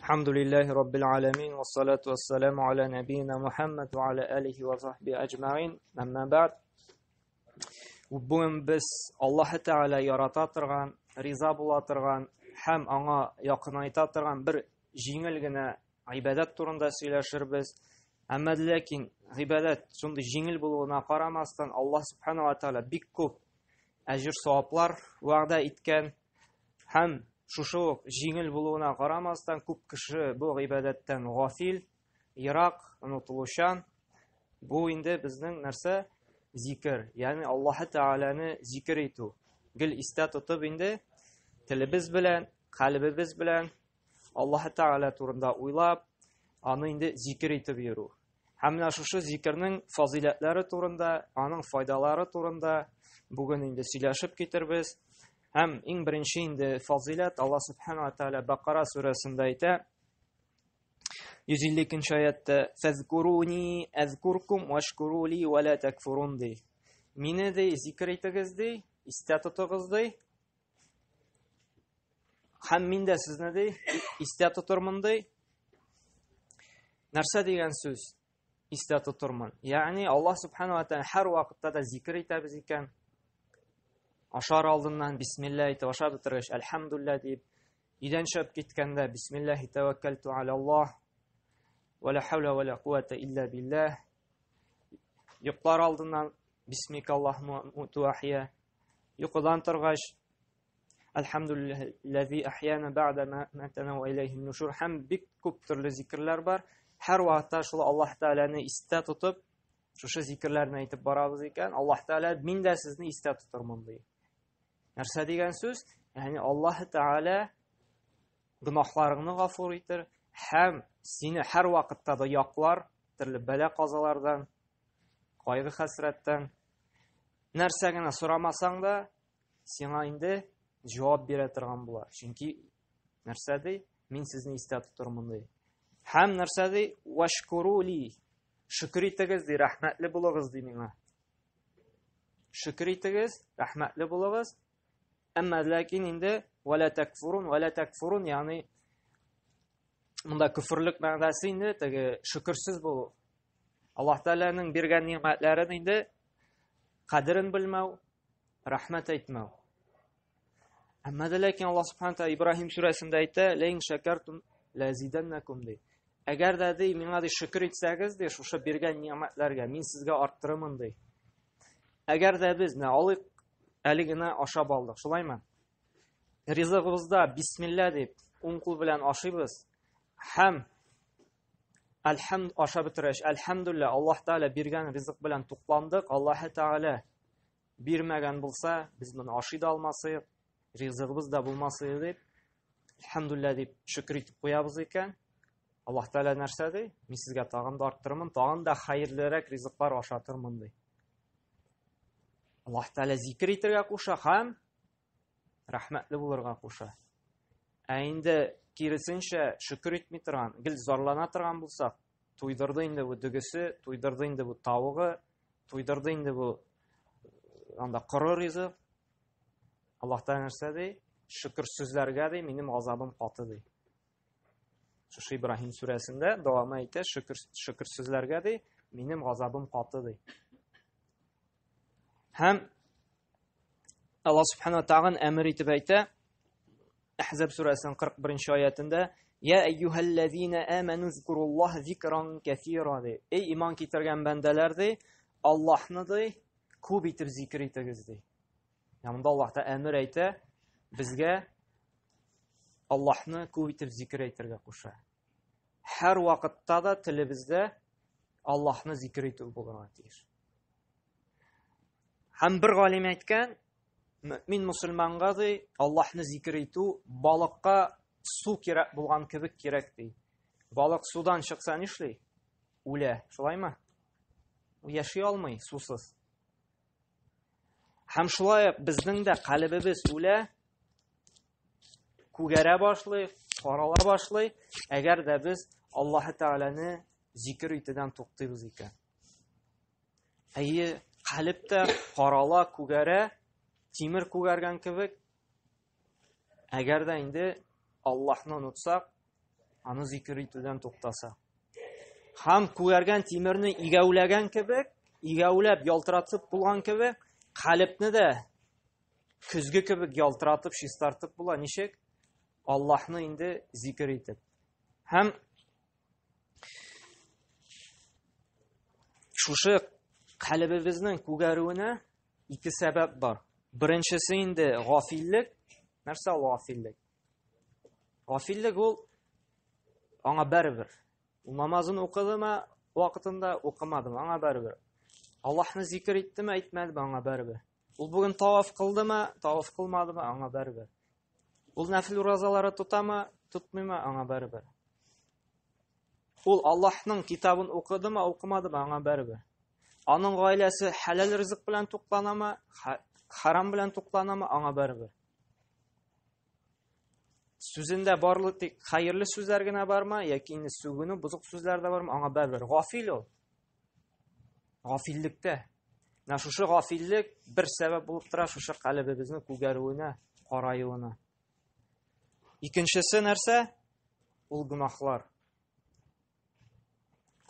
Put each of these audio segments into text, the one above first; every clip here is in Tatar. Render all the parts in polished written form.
الحمد لله رب العالمين والصلاة والسلام على نبينا محمد وعلى آله وصحبه أجمعين أما بعد. Бүген без Аллаһ Тәгалә ярата торган, риза була торган һәм аңа якынайта торган бер җиңел генә гыйбадәт турында сөйләшербез. Әмма ләкин гыйбадәт шундый җиңел булуына карамастан, Аллаһ Субхану ва Тәгалә бик күп әҗер саваплар вәгъдә иткән һәм шушы ук җиңел булуына карамастан, күп кеше бу гыйбадәттән гафил, ерак, онытылучан. Бу инде безнең нәрсә? Зикер, ягъни Аллаһ Тәгаләне зикер итү. Гел истә тотып инде телебез белән, калебебез белән Аллаһ Тәгалә турында уйлап, аны инде зикер итеп йөрү. Һәм менә шушы зикернең фазыйләтләре турында, аның файдалары турында бүген инде сөйләшеп китербез. Һәм иң беренче инде фазыйләт Аллаһ Субхану ва Тааля Бакара сүрәсендә әйтә, 152 аятта «Фәзкуруни әзкуркум вашкурули ва ла такфурун» ди. Мине ди зикр итегез ди, истә тотыгыз ди. Һәм мин дә сезне ди истә тотырмын ди. Нәрсә дигән сүз? Истә тотырмын. Ягъни Аллаһ субхану ва тааля һәр вакытта да зикр итәбез икән. Ашар алдыннан бисмилла әйтеп ашап бетергәч, әлхәмдулилла дип, өйдән чыгып киткәндә бисмиллахи тәвәккәлту алаллаһ ва ла хаула ва ла куата илля биллаһ. Йоклар алдыннан бисмика Аллаһумма муту ахия. Йокыдан торгач Әлхәмдүлилләһи әхьяна бәгъдә ма матана ва иләйһин нушур һәм бик күп төрле зикерләр бар. Һәр вакытта шул Аллаһ Тәгаләне истә тотып, шушы зикерләрне әйтеп барабыз икән, Аллаһ Тәгалә мин дә сезне истә тотырмын ди. Нәрсә дигән сүз? Ягъни Аллаһ Тәгалә гөнаһларыңны гафур итер һәм сине һәр вакытта да яклар төрле бәла-казалардан, кайгы-хәсрәттән. Нәрсә генә сорамасаң да, сиңа инде җавап бирә торган була. Чөнки нәрсә ди? Мин сезне истә тотырмын ди. Һәм нәрсә ди? Вашкуру ли. Шөкер итегез ди, рәхмәтле булыгыз ди миңа. Шөкер итегез, рәхмәтле булыгыз. Әмма ләкин инде вала такфурун, вала такфурун, ягъни монда көферлек мәгънәсе инде теге шөкерсез булу. Аллаһ Тәгаләнең биргән ни'мәтләрен инде кадерен белмәү, рәхмәт әйтмәү. Әмма дә ләкин Аллаһ Субхану тәгалә Ибраһим сүрәсендә әйтә, "Ләин шәкәртум ләзиданнакум" ди. Әгәр дә ди, миңа ди шөкер итсәгез ди, шушы биргән ни'мәтләргә мин сезгә арттырырмын ди. Әгәр дә без менә алыйк, әле генә ашап алдык, шулаймы? Ризыгыбызда бисмилла дип уң кул белән ашыйбыз һәм Әлхәмд аша бетергәч, әлхәмдулилла, Аллаһ Тәгалә биргән ризык белән тукландык. Аллаһ Тәгалә бирмәгән булса, без моны ашый да алмасыйк, ризыгыбыз да булмас иде дип, әлхәмдулилла дип шөкер итеп куябыз икән. Аллаһ Тәгалә нәрсә ди? Мин сезгә тагын да арттырырмын, тагын да хәерлерәк ризыклар ашатырмын ди. Аллаһ Тәгалә зикер итәргә куша һәм рәхмәтле булырга куша. Ә инде киресенчә шөкер итми торган, гел зарлана торган булсак, туйдырды инде бу дөгесе, туйдырды инде бу тавыгы, туйдырды инде бу анда коры ризык. Аллаһ Тәгалә нәрсә ди? Шөкерсезләргә ди, минем газабым каты ди. Шушы Ибраһим сүрәсендә дәвамы әйтә, шөкер шөкерсезләргә ди, минем газабым каты ди. Һәм Аллаһ Субхану тагын әмер итеп әйтә, Әхзаб сүрәсенең 41 аятында, Я әйюһәлләзина аману зкуруллаһ зикран кәсира ди. Эй иман китергән бәндәләр ди, Аллаһны ди, күп итеп зикр итегез ди. Ягъни монда Аллаһ та әмер әйтә, безгә Аллаһны күп итеп зикр әйтергә куша. Һәр вакытта да телебездә Аллаһны зикр итү булырга тиеш. Һәм бер галим әйткән, мөмин мусульманга ди, Аллаһны зикр итү балыкка су кирәк булган кебек кирәк ди. Балык судан чыкса нишли? Үлә, шулаймы? Ул яши алмый сусыз. Һәм шулай ук безнең дә калебебез үлә, күгәрә башлый, карала башлый, әгәр дә без Аллаһы Тәгаләне зикер итүдән туктыйбыз икән. Әйе, калеб тә карала, күгәрә, тимер күгәргән кебек. Әгәр дә инде Аллаһны онытсак, Аны зикер итүдән туктаса. Һәм күгәргән тимерне игәүләгән кебек, игәүләп ялтыратып булган кебек, калебне дә көзге кебек ялтыратып, чистартып була. Ничек? Аллаһны инде зикер итеп. Һәм шушы калебебезнең күгәрүенә ике сәбәп бар. Беренчесе инде гафиллек. Нәрсә ул гафиллек? Гафиллек ул аңа бәрібір. Ул намазын укыдымы вакытында, укымадымы, аңа бәрібір. Аллаһны зикр иттеме, әйтмәдеме, аңа бәрібір. Ул бүген таваф кылдымы, таваф кылмадымы, аңа бәрібір. Ул нәфил уразалары тотамы, тотмыймы, аңа бәрібір. Ул Аллаһның китабын укыдымы, укымадымы, аңа бәрібір. Аның гаиләсе хәләл ризык белән тукланамы, харам белән тукланамы, аңа бәрібір. Сүзендә барлык тик хәерле сүзләр генә бармы, яки инде сүгенү, бозык сүзләр дә бармы, аңа бәрібір. Гафил ул. Гафиллектә. Менә шушы гафиллек бер сәбәп булып тора шушы калебебезнең күгәрүенә, караюына. Икенчесе нәрсә? Ул гөнаһлар.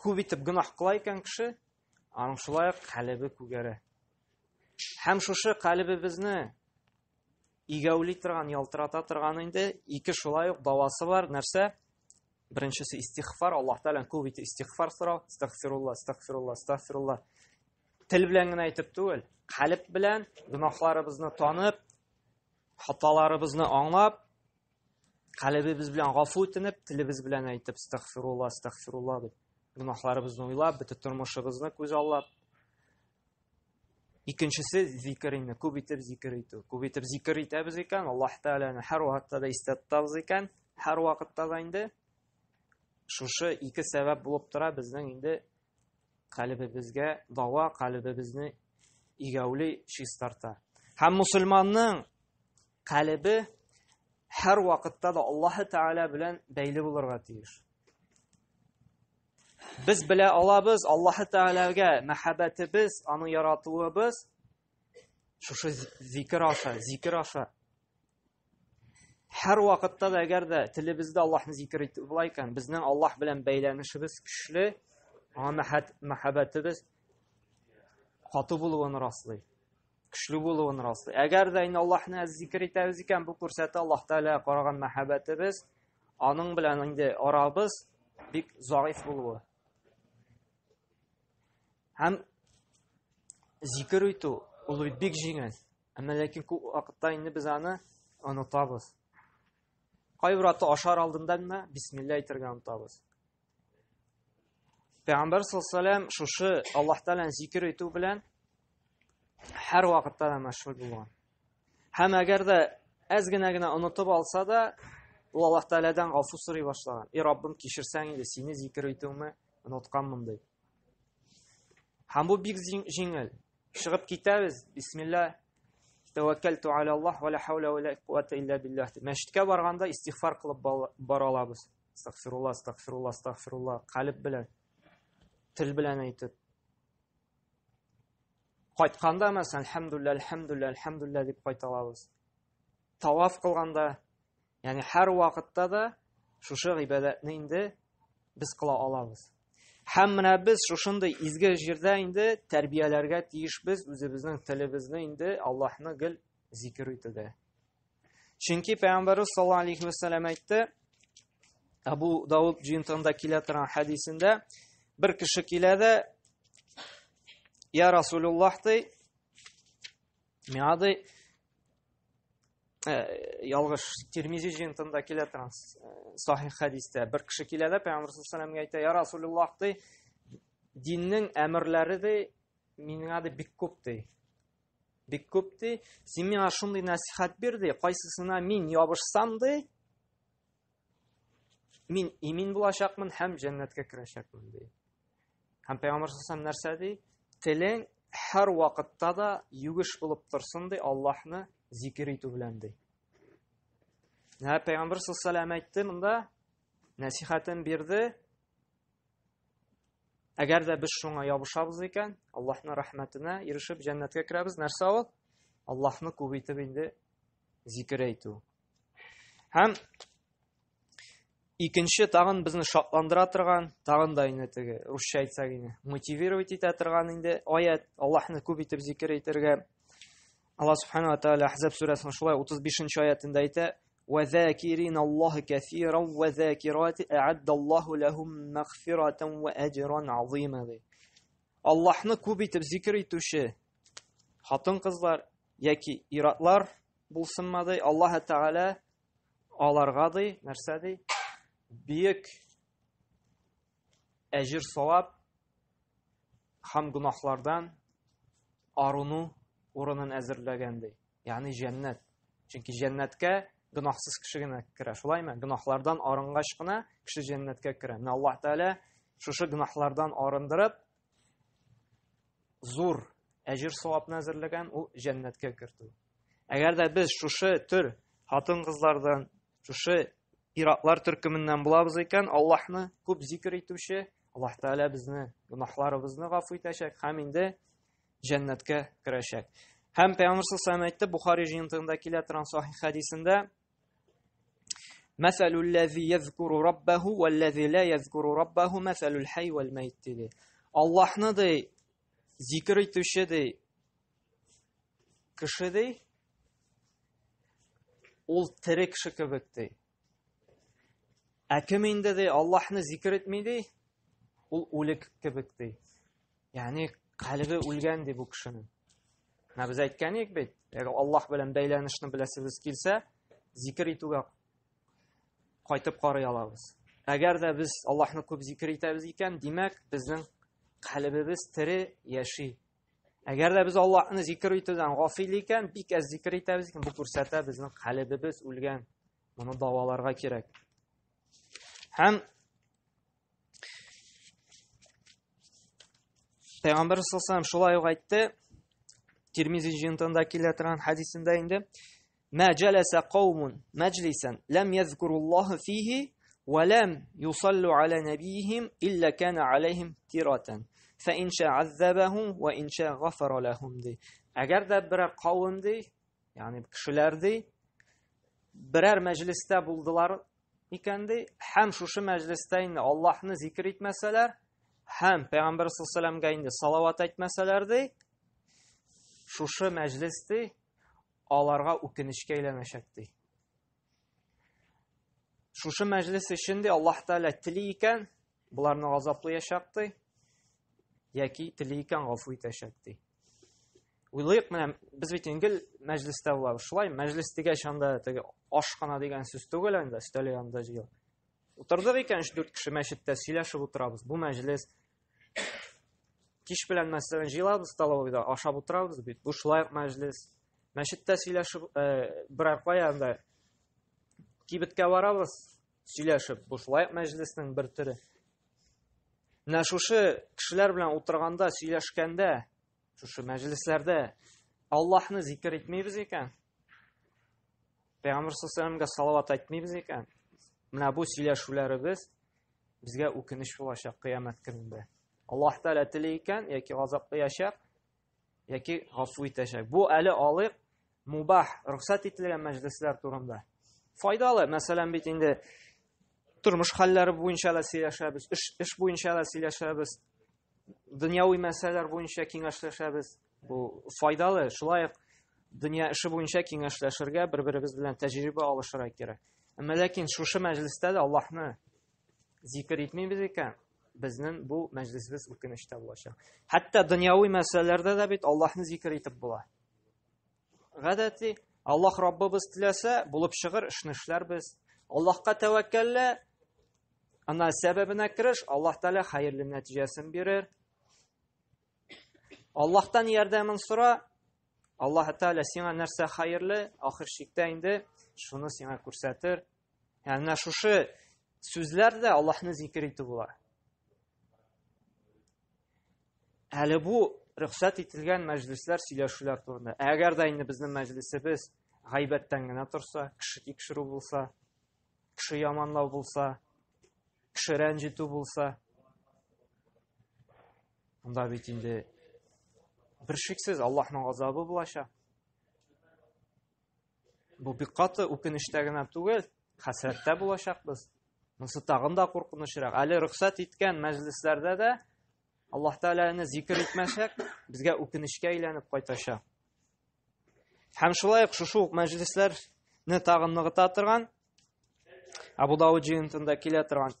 Күп итеп гөнаһ кыла икән кеше, аның шулай ук калебе күгәрә. Һәм шушы калебебезне игәүли торган, ялтырата торган инде ике шулай ук давасы бар. Нәрсә? Беренчесе истигъфар, Аллаһ Тәгаләдән күп итеп истигъфар сорау, астагфирулла, астагфирулла, астагфирулла. Тел белән генә әйтеп түгел, калеб белән гөнаһларыбызны танып, хаталарыбызны аңлап, калебебез белән гафу үтенеп, телебез белән әйтеп, астагфирулла, астагфирулла дип, гөнаһларыбызны уйлап, бөтен тормышыбызны күз аллап. Икенчесе зикер инде, күп итеп зикер итү. Күп итеп зикер итәбез икән, Аллаһ Тәгаләне һәр вакытта да истә тотабыз икән, һәр вакытта да инде шушы ике сәбәп булып тора безнең инде калебебезгә дава, калебебезне игәүли, чистарта. Һәм мусульманның калебе һәр вакытта да Аллаһ Тәгалә белән бәйле булырга тиеш. Без белә алабыз, Аллаһ Тәгаләгә мәхәббәтебез, аны яратуыбыз шушы зикер аша, зикер аша. Һәр вакытта да әгәр дә телебездә Аллаһны зикер итү була икән, безнең Аллаһ белән бәйләнешебез көчле, аңа мәхәббәтебез каты булуын раслый. Көчле булуын раслый. Әгәр дә инде Аллаһны зикер итәбез икән, бу күрсәтә Аллаһ Тәгаләгә караган мәхәббәтебез, аның белән инде арабыз бик заиф булуы. Һәм зикер итү ул бит бик җиңел. Әмма ләкин күп вакытта инде без аны онытабыз. Кайбер вакытта ашар алдыннан да бисмилла әйтергә онытабыз. Пәйгамбәр саллаллаху шушы Аллаһ Тәгаләне зикер итү белән һәр вакытта да мәшгуль булган. Һәм әгәр дә әз генә генә онытып алса да, ул Аллаһ Тәгаләдән гафу сорый башлаган. И Раббым, кичерсәң инде, сине зикер итүемне онытканмын ди. Һәм бу бик җиңел. Чыгып китәбез, бисмилла, тәвәккәлту аля Аллаһ ва ла хаула ва ла куата илля биллаһ. Мәчеткә барганда истигъфар кылып бара алабыз. Астагфирулла, астагфирулла, астагфирулла, калеб белән, тел белән әйтеп. Кайтканда, мәсәлән, әлхәмдүлилләһ, әлхәмдүлилләһ, әлхәмдүлилләһ дип кайта алабыз. Таваф кылганда, ягъни һәр вакытта да шушы гыйбадәтне инде без кыла алабыз. Һәм менә без шушындый изге җирдә инде тәрбияләргә тиешбез үзебезнең телебезне инде Аллаһны гел зикер итүдә. Чөнки Пәйгамбәрбез саллаллаһу алейхи ва сәлләм әйтте, Абу Дауд җыентыгында килә торган хәдисендә бер кеше килә дә, Я Расулуллаһ ди, миңа ди, ялгыш Тирмизи җыентыгында килә торган сахих хәдистә бер кеше килә дә Пәйгамбәр саллаллаһу алейхи ва сәлләмгә әйтә, Я Расулуллаһ ди, диннең әмерләре ди, миңа ди бик күп ди. Бик күп ди. Син миңа шундый нәсихәт бир ди, кайсысына мин ябышсам ди, мин имин булачакмын һәм җәннәткә керәчәкмен ди. Һәм Пәйгамбәр саллаллаху нәрсә ди? Телең һәр вакытта да югеш булып торсын ди, Аллаһны зикер итү белән ди. Менә Пәйгамбәр саллаллаху әйтте монда, нәсихәтен бирде. Әгәр дә без шуңа ябышабыз икән, Аллаһның рәхмәтенә ирешеп җәннәткә керәбез. Нәрсә ул? Аллаһны күп итеп инде зикер әйтү. Һәм Икенче тагын безне шатландыра торган, тагын да инде теге русча әйтсәк инде, мотивировать итә торган инде аят, Аллаһны күп итеп зикер итәргә. Аллаһ субхана ва тааля Ахзаб сүрәсенең шулай 35 аятында әйтә: "Ва закирин Аллаһ кәсиран ва закирати а'адда Аллаһу лахум магфиратан ва аҗран азима" ди. Аллаһны күп итеп зикер итүче хатын-кызлар яки иратлар булсынмы ди, Аллаһ Тааля аларга ди, нәрсә ди? Бөек әҗер савап һәм гөнаһлардан арыну урынын әзерләгән ди. Ягъни җәннәт. Чөнки җәннәткә гөнаһсыз кеше генә керә, шулаймы? Гөнаһлардан арынгач кына кеше җәннәткә керә. Менә Аллаһ Тәгалә шушы гөнаһлардан арындырып зур әҗер савапны әзерләгән, ул җәннәткә кертү. Әгәр дә без шушы төр хатын-кызлардан, шушы иратлар төркеменнән булабыз икән, Аллаһны күп зикр итүче, Аллаһ Тәгалә безне гөнаһларыбызны гафу итәчәк һәм инде җәннәткә керәчәк. Һәм Пәйгамбәр саллаллаху алейһи әйтте, Бухари җыентыгында килә торган сахих хәдисендә, Мәсәлүл ләзи язкуру раббаху вәлләзи ла язкуру раббаху мәсәлүл хай вәл мәйт диде. Аллаһны ди зикр итүче ди кеше ди ул тере кеше кебек ди. Ә кем инде ди Аллаһны зикр итми ди, ул үлек кебек ди. Ягъни кальбе үлгән ди бу кешенең. Менә без әйткән идек бит, әгәр Аллаһ белән бәйләнешне беләсебез килсә, зикр итүгә кайтып карый алабыз. Әгәр дә без Аллаһны күп зикр итәбез икән, димәк, безнең кальбебез тере яши. Әгәр дә без Аллаһны зикр итүдән гафил икән, бик әз зикр итәбез икән, бу күрсәтә безнең калебебез үлгән. Моны даваларга кирәк. Һәм Пәйгамбәр саллаллаху шулай ук әйтте, Тирмизи җыентыгында килә торган хәдисендә инде, Ма җаласа каумун мәҗлисән ләм язкуруллаһ фихи ва ләм юсаллу аля набиихим илля кана алейхим тиратан. Фа ин ша аззабахум ва ин ша гафара лахум ди. Әгәр дә берәр кавым ди, ягъни кешеләр ди, берәр мәҗлестә булдылар икән ди, һәм шушы мәҗлестә инде Аллаһны зикр итмәсәләр, һәм Пәйгамбәр саллаллаху алейһи инде салават әйтмәсәләр ди, шушы мәҗлес ди аларга үкенечкә әйләнәчәк ди. Шушы мәҗлес өчен ди Аллаһ Тәгалә тели икән, боларны газаплаячак ди, яки тели икән гафу итәчәк ди. Уйлыйк, менә без бит инде гел мәҗлестә булабыз. Шулай, мәҗлес дигәч анда теге аш кына дигән сүз түгел инде, өстәл янында җыелып. Утырдык икән 3-4 кеше мәчеттә сөйләшеп утырабыз. Бу мәҗлес Кич белән мәсәлән җыелабыз столовыйда, ашап утырабыз бит. Бу шулай ук мәҗлес. Мәчеттә сөйләшеп, берәр кая анда кибеткә барабыз, сөйләшеп. Бу шулай ук мәҗлеснең бер төре. Менә шушы кешеләр белән утырганда, сөйләшкәндә, шушы мәҗлесләрдә Аллаһны зикер итмибез икән, Пәйгамбер саллаллаху алейһи салават әйтмибез икән, менә бу сөйләшүләребез безгә үкенеч булачак кыямәт көнендә. Аллаһ Тәгалә тели икән, яки газаплаячак, яки гафу итәчәк. Бу әле алыйк мубах, рөхсәт ителгән мәҗлесләр турында. Файдалы, мәсәлән, бит инде тормыш хәлләре буенча да сөйләшәбез, эш, эш буенча да сөйләшәбез, дөньяви мәсьәләләр буенча киңәшләшәбез. Бу файдалы, шулай ук дөнья эше буенча киңәшләшергә, бер-беребез белән тәҗрибә алышырга кирәк. Әмма ләкин шушы мәҗлестә дә Аллаһны зикр итмибез икән, безнең бу мәҗлесебез үкенечтә булачак. Хәтта дөньяви мәсьәләләрдә дә бит Аллаһны зикр итеп була. Гадәти, Аллаһ Раббыбыз теләсә, булып чыгыр, эшне эшләрбез. Аллаһка тәвәккәллә, ана сәбәбенә кереш, Аллаһ Тәгалә хәерле нәтиҗәсен бирер. Аллаһтан ярдәмен сора, Аллаһ Тәгалә сиңа нәрсә хәерле, ахыр чиктә инде шуны сиңа күрсәтер. Ягъни менә шушы сүзләр дә Аллаһны зикер итү була. Әле бу рөхсәт ителгән мәҗлесләр, сөйләшүләр турында. Әгәр дә инде безнең мәҗлесебез гайбәттән генә торса, кеше тикшерү булса, кеше яманлау булса, кеше рәнҗетү булса, Монда бит инде бер шиксез Аллаһның газабы булачак. Бу бик каты үкенештә генә түгел, хәсрәттә булачакбыз. Монысы тагын да куркынычрак. Әле рөхсәт иткән мәҗлесләрдә дә Аллаһ Тәгаләне зикер итмәсәк, безгә үкенечкә әйләнеп кайтачак. Һәм шулай ук шушы ук мәҗлесләрне тагын ныгыта торган Абу Дауд җыентында килә торган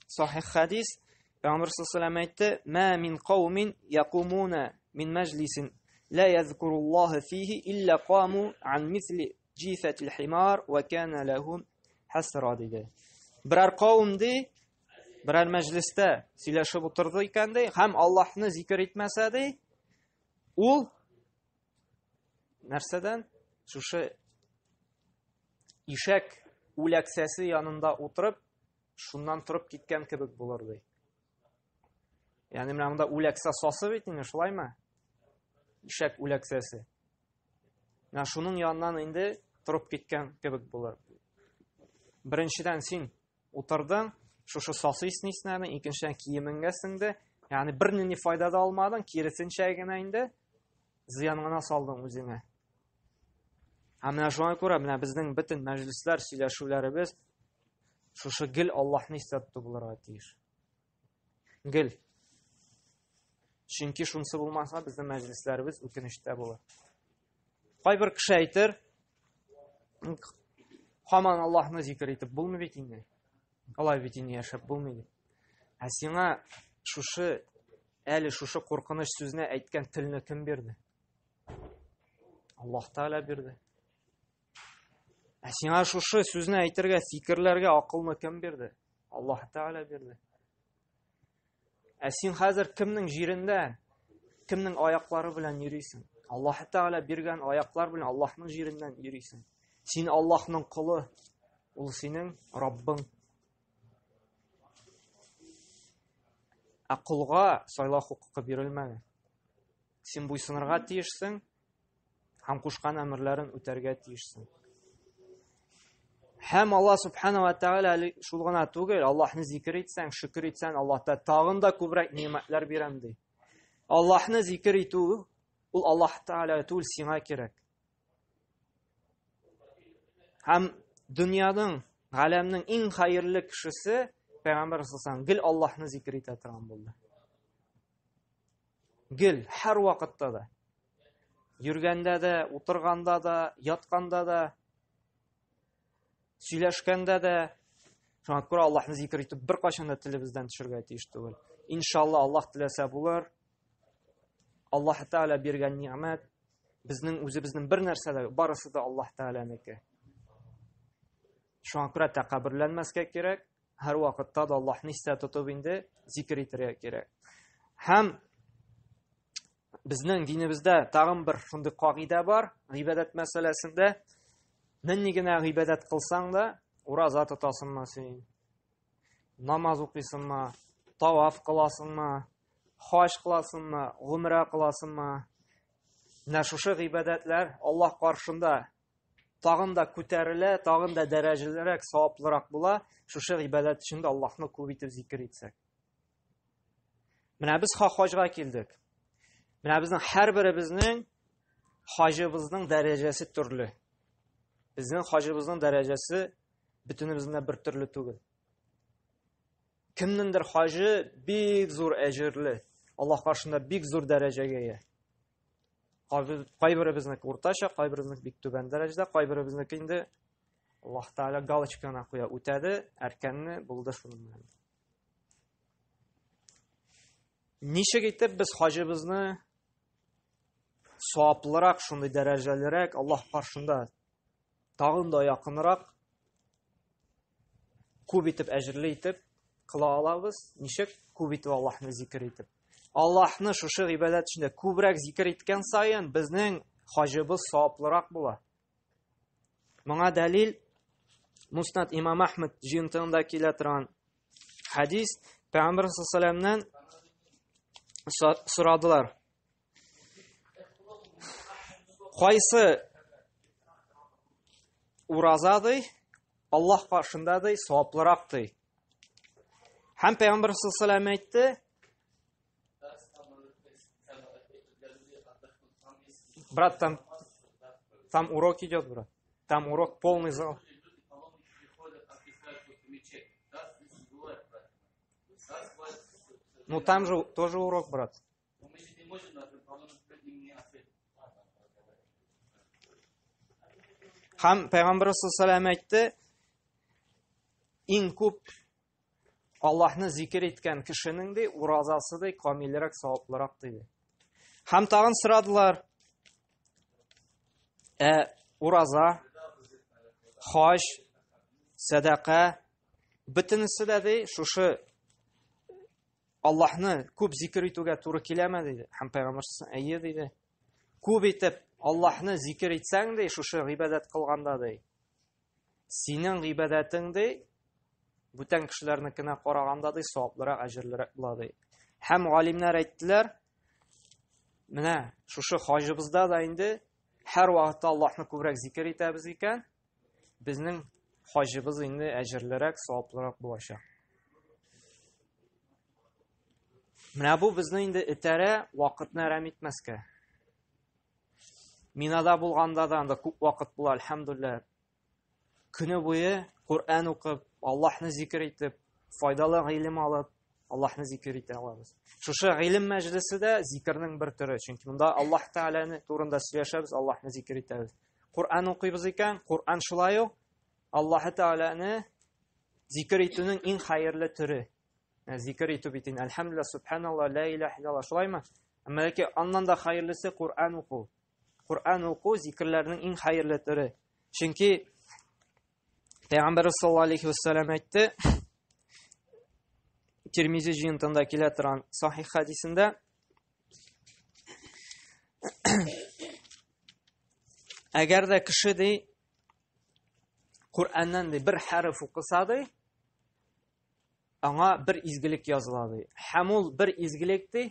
сахих хадис Пәйгамбер саллаллаху әйтте: "Ма мин каумин якумуна мин мәҗлисин ла язкуруллаһа фихи илля каму ан мисли җифатил химар ва кана лахум хасра" диде. Берәр кавым ди, берәр мәҗлестә сөйләшеп утырды икән ди, һәм Аллаһны зикер итмәсә ди, ул нәрсәдән? Шушы ишәк үләксәсе янында утырып, шуннан торып киткән кебек булыр ди. Ягъни менә монда үләксә сасы бит инде, шулаймы? Ишәк үләксәсе. Менә шуның яныннан инде торып киткән кебек булыр. Беренчедән син утырдың, шушы сасы исне иснәдең, икенчедән киемеңгә сеңде. Ягъни бернинди файда да алмадың, киресенчә генә инде зыян гына салдың үзеңә. Һәм менә шуңа күрә менә безнең бөтен мәҗлесләр, сөйләшүләребез шушы гел Аллаһны истә тоту булырга тиеш. Гел. Чөнки шунысы булмаса, безнең мәҗлесләребез үкенечтә булыр. Кайбер кеше әйтер, һаман Аллаһны зикер итеп булмый бит инде. Алай бит инде яшәп булмый дип. Ә сиңа шушы әле шушы куркыныч сүзне әйткән телне кем бирде? Аллаһ Тәгалә бирде. Ә сиңа шушы сүзне әйтергә, фикерләргә акылны кем бирде? Аллаһ Тәгалә бирде. Ә син хәзер кемнең җирендә, кемнең аяклары белән йөрисең? Аллаһ Тәгалә биргән аяклар белән Аллаһның җиреннән йөрисең. Син Аллаһның колы, ул синең Раббың. Ә колга сайлау хокукы бирелмәгән. Син буйсынырга тиешсең, һәм кушкан әмерләрен үтәргә тиешсең. Һәм Аллаһ субхана ва тааля әле шул гына түгел, Аллаһны зикер итсәң, шөкер итсәң, Аллаһ та тагын да күбрәк ни'мәтләр бирәм ди. Аллаһны зикер итү ул Аллаһ Тааля түгел, сиңа кирәк. Һәм дөньяның, галәмнең иң хәерле кешесе Пәйгамбәр саллаллаху гел Аллаһны зикер итә торган булды. Гел, һәр вакытта да. Йөргәндә дә, утырганда да, ятканда да, сөйләшкәндә дә. Шуңа күрә Аллаһны зикер итеп беркайчан да телебездән төшергә тиеш түгел. Иншалла, Аллаһ теләсә булыр. Аллаһ Тәгалә биргән ни'мәт безнең үзебезнең бер нәрсә дә, барысы да Аллаһ Тәгаләнеке. Шуңа күрә тәкәбберләнмәскә кирәк. Һәр вакытта да Аллаһны истә тотып инде зикер итәргә кирәк. Һәм безнең динебездә тагын бер шундый кагыйдә бар, гыйбадәт мәсьәләсендә. Нинди генә гыйбадәт кылсаң да, ураза тотасыңмы син, намаз укыйсыңмы, таваф кыласыңмы, хаҗ кыласыңмы, гумра кыласыңмы, менә шушы гыйбадәтләр Аллаһ каршында тагын да күтәрелә, тагын да дәрәҗәлерәк, саваплырак була, шушы гыйбадәт өчен дә Аллаһны күп итеп зикер итсәк. Менә без хаҗга килдек. Менә безнең һәрберебезнең хаҗыбызның дәрәҗәсе төрле. Безнең хаҗыбызның дәрәҗәсе бөтенебезнең дә бер төрле түгел. Кемнеңдер хаҗы бик зур әҗерле, Аллаһ каршында бик зур дәрәҗәгә ия. Кайберебезнеке уртача, кайберебезнеке бик түбән дәрәҗәдә, кайберебезнеке инде Аллаһ Тәгалә галочканы куя, үтәде, әркәнне булды шуның белән. Ничек итеп без хаҗыбызны саваплырак, шундый дәрәҗәлерәк Аллаһ каршында тагын да якынрак күп итеп әҗерле итеп кыла алабыз? Ничек күп итеп Аллаһны зикер итеп? Аллаһны шушы гыйбадәт эчендә күбрәк зикер иткән саен безнең хаҗыбыз саваплырак була. Моңа дәлил Муснад Имам Ахмад җыентыгында килә торган хадис. Пәйгамбер саллаллаху сорадылар. Кайсы ураза ди, Аллаһ каршында ди, саваплырак ди. Һәм Пәйгамбер саллаллаху әйтте, Брат, там урок идет, брат. Там урок, полный зал. Ну там же тоже урок, брат. Һәм Пәйгамбер саллаллаху әйтте, иң күп Аллаһны зикер иткән кешенең ди уразасы ди камилрәк, саваплырак диде. Һәм тагын сорадылар, ә ураза, хаҗ, сәдака, бөтенесе дә ди шушы Аллаһны күп зикер итүгә туры киләме диде. Һәм пәйгамбәр әйе диде. Күп итеп Аллаһны зикер итсәң ди, шушы гыйбадәт кылганда ди. Синең гыйбадәтең ди, бүтән кешеләрнекенә караганда ди, саваплырак, әҗерлерәк була ди. Һәм галимнәр әйттеләр, менә шушы хаҗыбызда да инде һәр вакытта Аллаһны күбрәк зикер итәбез икән, безнең хаҗыбыз инде әҗерлерәк, саваплырак булачак. Менә бу безне инде этәрә вакытны әрәм итмәскә. Минада булганда да анда күп вакыт була, әлхәмдүлилләһ. Көне буе Коръән укып, Аллаһны зикер итеп, файдалы гыйлем алып, Аллаһны зикер итә алабыз. Шушы гыйлем мәҗлесе дә зикернең бер төре, чөнки монда Аллаһ Тәгаләне турында сөйләшәбез, Аллаһны зикер итәбез. Коръән укыйбыз икән, Коръән шулай ук Аллаһ Тәгаләне зикер итүнең иң хәерле төре. Зикер итү бит инде, әлхәмдүлилләһ, субханаллаһ, ла илаһ иллаллаһ, шулаймы? Әмма ләкин аннан да хәерлесе Коръән уку. Коръән уку зикерләрнең иң хәерле төре. Чөнки Пәйгамбәр саллаллаһу алейхи вәссәлам әйтте, Тирмизи җыентында килә торган сахих хәдисендә, әгәр дә кеше ди Коръәннән ди бер хәреф укыса ди, аңа бер изгелек языла ди. Һәм ул бер изгелек ди,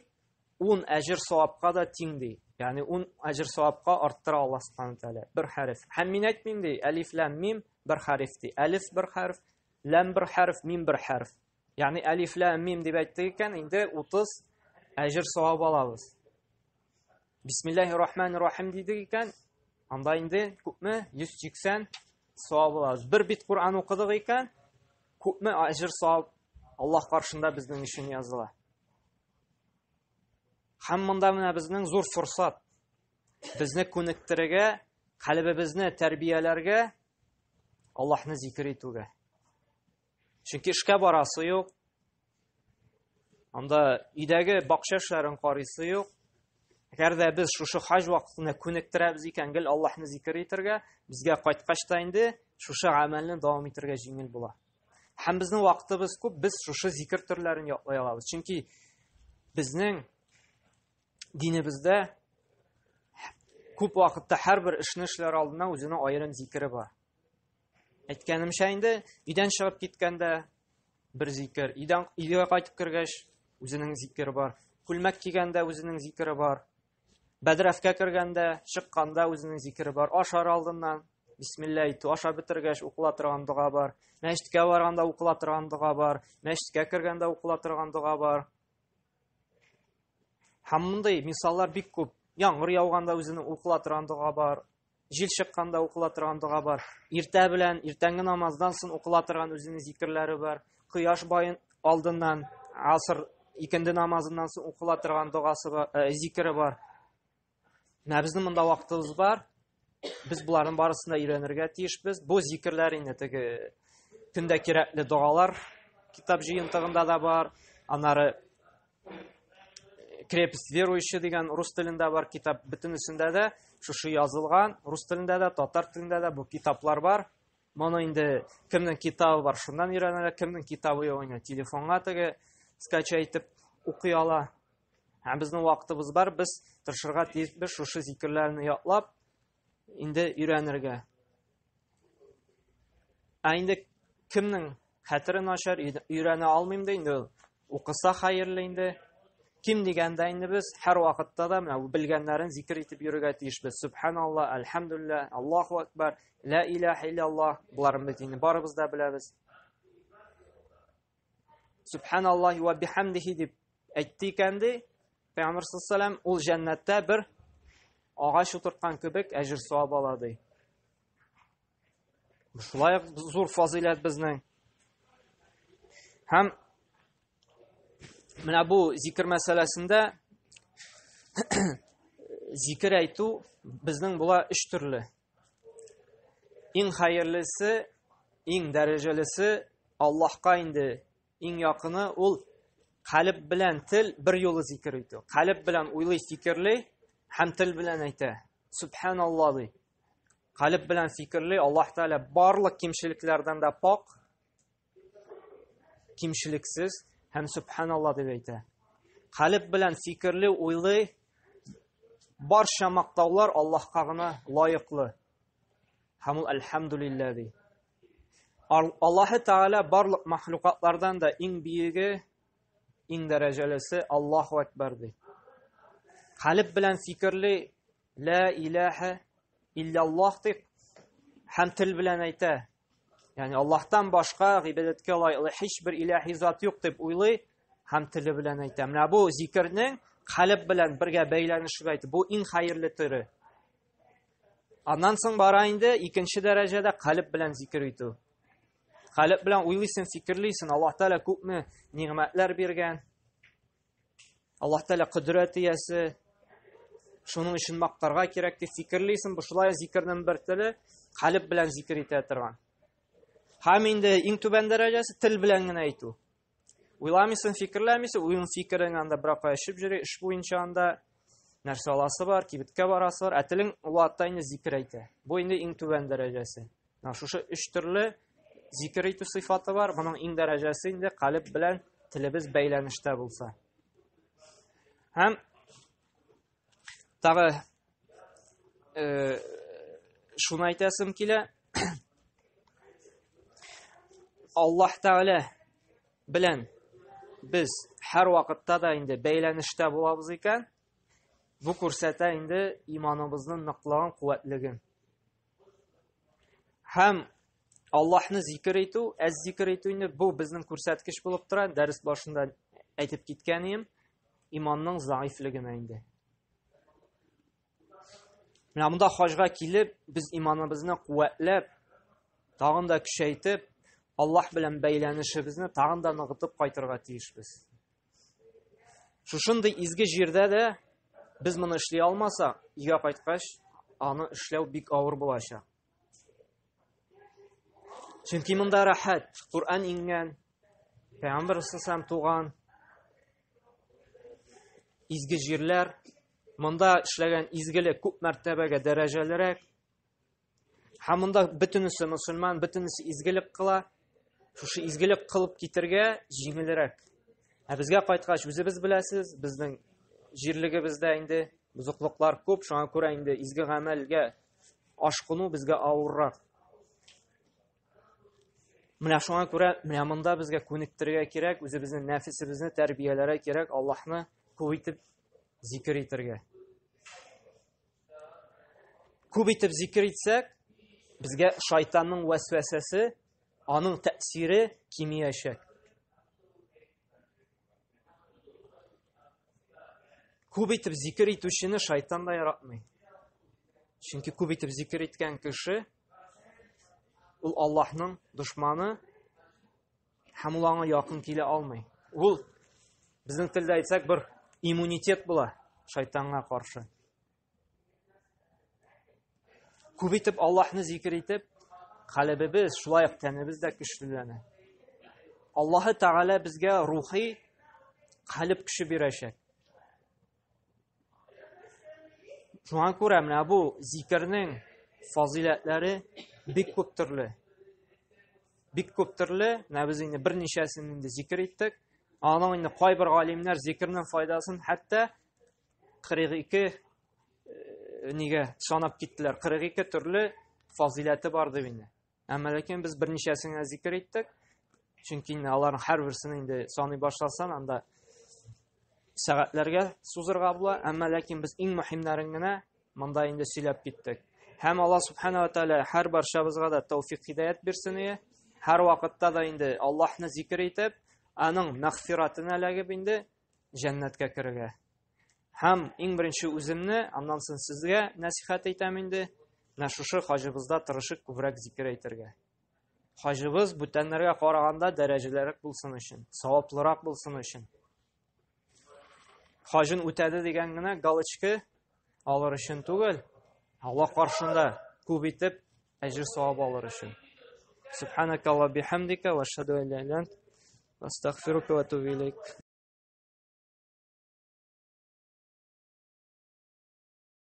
10 әҗер савапка да тиң ди. Ягъни 10 әҗер савапка арттыра Аллаһ субхану тәгалә бер хәреф. Һәм мин әйтмим ди, әлиф ләм мим бер хәреф ди. Әлиф бер хәреф, ләм бер хәреф, мим бер хәреф. Ягъни әлиф ләм мим дип әйттек икән, инде 30 әҗер савап алабыз. Бисмиллаһир рахманир рахим дидек икән, анда инде күпме? 180 савап алабыз. Бер бит Коръән укыдык икән, күпме әҗер савап Аллаһ каршында безнең өчен языла. Һәм монда менә безнең зур форсат. Безне күнектерергә, калебебезне тәрбияләргә, Аллаһны зикер итүгә. Чөнки эшкә барасы юк. Анда өйдәге бакча эшләрен карыйсы юк. Әгәр дә без шушы хаҗ вакытында күнектерәбез икән, гел Аллаһны зикер итәргә, безгә кайткач та инде шушы гамәлне дәвам итәргә җиңел була. Һәм безнең вакытыбыз күп, без шушы зикер төрләрен ятлый алабыз. Чөнки безнең динебездә күп вакытта һәрбер эшне эшләр алдыннан үзенең аерым зикере бар. Әйткәнемчә инде, өйдән чыгып киткәндә бер зикер, өйдән өйгә кайтып кергәч үзенең зикере бар, күлмәк кигәндә үзенең зикере бар, бәдрәфкә кергәндә, чыкканда үзенең зикере бар, ашар алдыннан бисмилла әйтү, ашап бетергәч укыла торган дога бар, мәчеткә барганда укыла торган дога бар, мәчеткә кергәндә укыла торган дога бар. Һәм мондый мисаллар бик күп. Яңгыр яуганда үзенең укыла торган дога бар, җил чыкканда укыла торган дога бар, иртә белән, иртәнге намаздан соң укыла торган үзенең зикерләре бар, кояш баен алдыннан, аср икенде намазыннан соң укыла торган догасы бар, э, зикере бар. Менә безнең монда вакытыбыз бар. Без боларның барысын да өйрәнергә тиешбез. Бу зикерләр инде теге көндә кирәкле догалар китап җыентыгында да бар. Аннары Крепость верующий дигән рус телендә бар китап, бөтенесендә дә шушы язылган, рус телендә дә, татар телендә дә бу китаплар бар. Моны инде кемнең китабы бар, шуннан өйрәнә, кемнең китабы юк, инде телефонга теге скачать итеп укый ала. Һәм безнең вакытыбыз бар, без тырышырга тиешбез шушы зикерләрне ятлап, инде өйрәнергә. Ә инде кемнең хәтере начар, өйрәнә алмыйм ди инде ул. Укыса хәерле инде. Ким дигәндә инде без һәр вакытта да менә белгәннәрен зикер итеп йөрергә тиешбез. Субханалла, альхамдулилла, Аллаһу акбар, ла илаһа иллаллаһ. Боларын без инде барыбыз да беләбез. Субханаллаһи ва бихамдихи дип әйтте икән ди, Пәйгамбер саллаллаху ул җәннәттә бер агач утырткан кебек әҗер савап ала ди. Шулай ук зур фазыйләт безнең. Һәм Менә бу зикер мәсьәләсендә зикер әйтү безнең була өч төрле. Иң хәерлесе, иң дәрәҗәлесе Аллаһка инде иң якыны ул калеб белән тел бер юлы зикер итү. Калеб белән уйлый, фикерли һәм тел белән әйтә. Субханалла ди. Калеб белән фикерли, Аллаһ Тәгалә барлык кимчелекләрдән дә пак, кимчелексез һәм субханалла дип әйтә. Калеб белән фикерли, уйлый, барча мактаулар Аллаһка гына лаеклы. Һәм ул әлхәмдулилла ди. Аллаһы Тәгалә барлык махлукатлардан да иң биеге, иң дәрәҗәлесе Аллаһу әкбәр ди. Калеб белән фикерли, ла илаһа илляллаһ дип һәм тел белән әйтә. Ягъни Аллаһтан башка гыйбадәткә лаеклы һичбер илаһи зат юк дип уйлый һәм теле белән әйтә. Менә бу зикернең калеб белән бергә бәйләнешеп әйтү, бу иң хәерле төре. Аннан соң бара инде икенче дәрәҗәдә калеб белән зикер итү. Калеб белән уйлыйсың, фикерлисең, Аллаһ Тәгалә күпме нигъмәтләр биргән. Аллаһ Тәгалә кодрәт иясе. Шуның өчен мактарга кирәк дип фикерлисең. Бу шулай зикернең бер теле, калеб белән зикер итә торган. Һәм инде иң түбән дәрәҗәсе тел белән генә әйтү. Уйламыйсың, фикерләмисең, уең фикерең анда бер кая эчеп йөри, эш буенча анда нәрсә аласы бар, кибеткә барасы бар, ә телең ул вакытта инде зикер әйтә. Бу инде иң түбән дәрәҗәсе. Менә шушы өч төрле зикер итү сыйфаты бар. Моның иң дәрәҗәсе инде калеб белән телебез бәйләнештә булса. Һәм тагы э, шуны әйтәсем килә. Аллаһ Тәгалә белән без һәр вакытта да инде бәйләнештә булабыз икән, бу күрсәтә инде иманыбызның ныклыгын, куәтлеген. Һәм Аллаһны зикер итү, әз зикер итү инде бу безнең күрсәткеч булып тора. Дәрес башында әйтеп киткән идем, иманның заифлегенә инде. Менә монда хаҗга килеп, без иманыбызны куәтләп, тагын да көчәйтеп, Аллаһ белән бәйләнешебезне тагын да ныгытып кайтырга тиешбез. Шушындый изге җирдә дә без моны эшли алмасак, өйгә кайткач, аны эшләү бик авыр булачак. Чөнки монда рәхәт, Коръән иңгән, Пәйгамбер саллаллаху туган изге җирләр, монда эшләгән изгелек күп мәртәбәгә дәрәҗәлерәк. Һәм монда бөтенесе мөселман, бөтенесе изгелек кыла. Шушы изгелек кылып китергә җиңелрәк. Ә безгә кайткач, үзебез беләсез, безнең җирлегебездә инде бозыклыклар күп, шуңа күрә инде изге гамәлгә ашкыну безгә авыррак. Менә шуңа күрә менә монда безгә күнектерергә кирәк, үзебезнең нәфесебезне тәрбияләргә кирәк, Аллаһны күп итеп зикер итәргә. Күп итеп зикер итсәк, безгә шайтанның вәсвәсәсе, аның тәэсире кимиячәк. Күп итеп зикер итүчене шайтан да яратмый. Чөнки күп итеп зикер иткән кеше ул Аллаһның дошманы һәм ул аңа якын килә алмый. Ул безнең телдә әйтсәк бер иммунитет була шайтанга каршы. Күп итеп Аллаһны зикер итеп, калебебез, шулай ук тәнебез дә көчлеләнә. Аллаһы Тәгалә безгә рухи калеб көче бирәчәк. Шуңа күрә менә бу зикернең фазыйләтләре бик күп төрле. Бик күп төрле. Менә без инде берничәсен инде зикер иттек. Аның инде кайбер галимнәр зикернең файдасын хәтта 42 э, нигә санап киттеләр. 42 төрле фазыйләте бар дип инде. Әмма ләкин без берничәсен генә зикер иттек. Чөнки инде аларның һәрберсен инде саный башласаң, анда сәгатьләргә сузырга була. Әмма ләкин без иң мөһимнәрен генә монда инде сөйләп киттек. Һәм Алла субхана ва тааля һәр барчабызга да тәүфик һидаят бирсен ие. Һәр вакытта да инде Аллаһны зикер итеп, аның мәгъфиратына эләгеп инде җәннәткә керергә. Һәм иң беренче үземне, аннан соң сезгә нәсихәт әйтәм инде, менә шушы хаҗыбызда тырышып күбрәк зикер әйтергә. Хаҗыбыз бүтәннәргә караганда дәрәҗәлерәк булсын өчен, саваплырак булсын өчен. Хаҗын үтәде дигән генә галочка алыр өчен түгел, Аллаһ каршында күп итеп әҗер савап алыр өчен. Субханакалла бихамдика ва ашһаду ан ла иляха илля ант, астагфирука ва атубу илейк.